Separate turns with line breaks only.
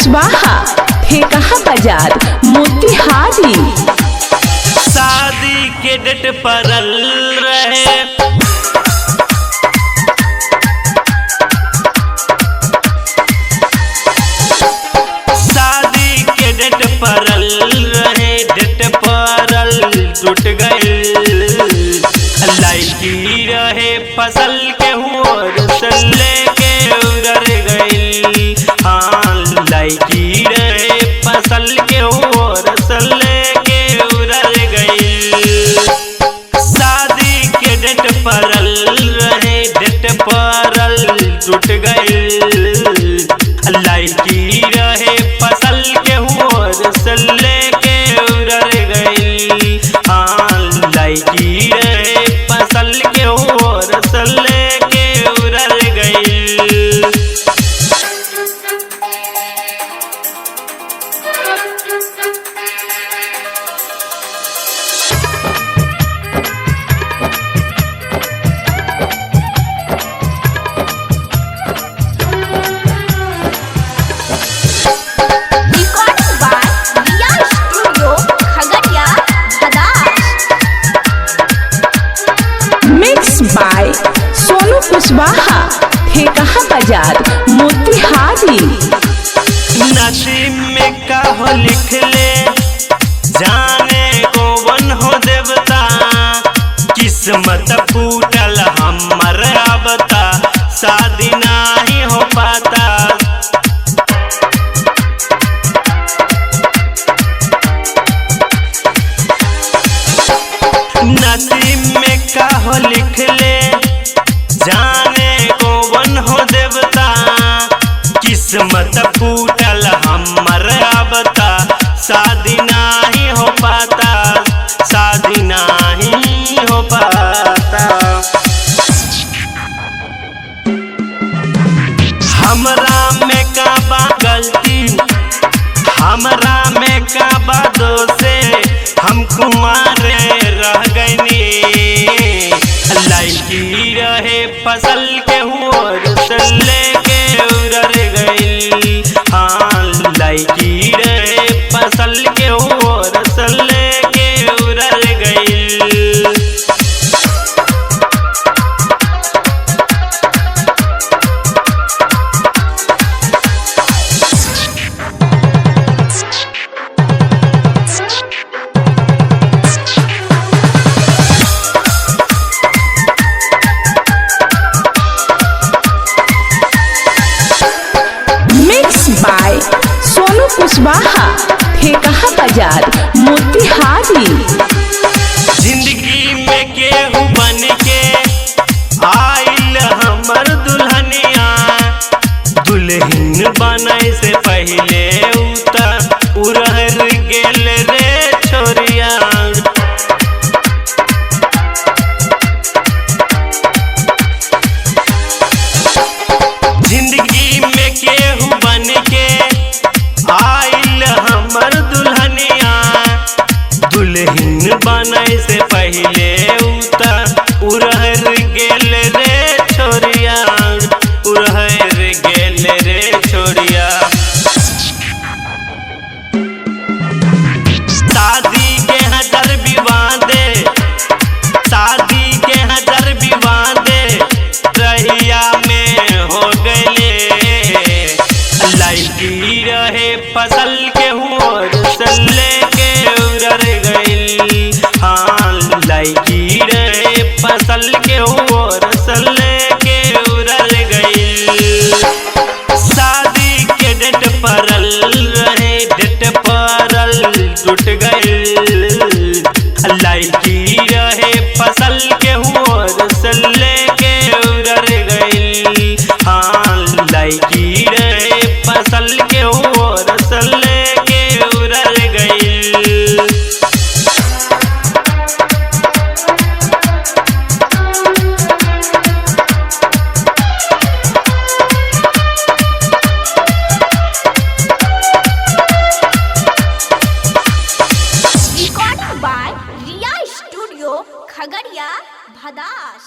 कुशवाहा, ठेकहा बाजार, मोतिहारी।
शादी के डेट परल रहे, शादी के डेट परल रहे, डेट परल टूट गइल। लड़की रहे फसल के हुओर से लेके उधर गइल। हाँ, लड़की रहे फसल के हुओर से लेके उधर गइल। शादी के डेट परल रहे, डेट परल टूट गइल। लड़की रहे फसल के हुओर से लेके उधर गइल। हाँ, लड़की रहे फसल के हुओर से लेके उधर गइल।
Recording by Riya studio, Khagaria, Bhadas.
Mix by Sonu Kushwaha, Thekaha बाजार, मोतिहारी।
नसीब में का हो लिख ले, जाने कौन हो देवता। किस्मत फूटल हमर अबता, शादी नाही हो पाता। नसीब में का हो लिख ले, जाने कौन हो देवता। किस्मत फूटल हमर अबता, शादी नाही हो पाता, शादी नाही हो पाता। हमरा में का बा गलती, हमरा में का बा दोषे, हम कुमारे रह गइनी। लड़की रहे फसल के हुओर से लेके उधर गइल। हाँ, लड़की रहे फसल के हुओर से लेके उधर गइल।
मिक्स बाय सोनू कुशवाहा, ठेकहा बाजार, मोतिहारी।
जिंदगी में केहू बन के आइल हमर दुल्हनिया, दुल्हन बने से पहले उता उरहर गेल रे छोरिया। जिंदगी में केहू बन के आइल हमर दुल्हनिया, दुल्हन बने से पहले उता उरहर गेल रे छोरिया, उरहर गेल रे छोरिया। शादी के हजार विवादे, शादी के हजार विवादे रहिया में हो गए। लड़की रहे फसल के हुओर से लेके उधर गइल। हाँ, लड़की रहे फसल के हुओर से लेके उधर गइल। शादी के डेट परल रहे, डेट परल टूट गइल। लड़की रहे फसल के हुओर से लेके उधर गइल। हाँ, लड़की रहे फसल के हुओर से लेके उधर गइल।
Recording by Riya studio, Khagaria, Bhadas.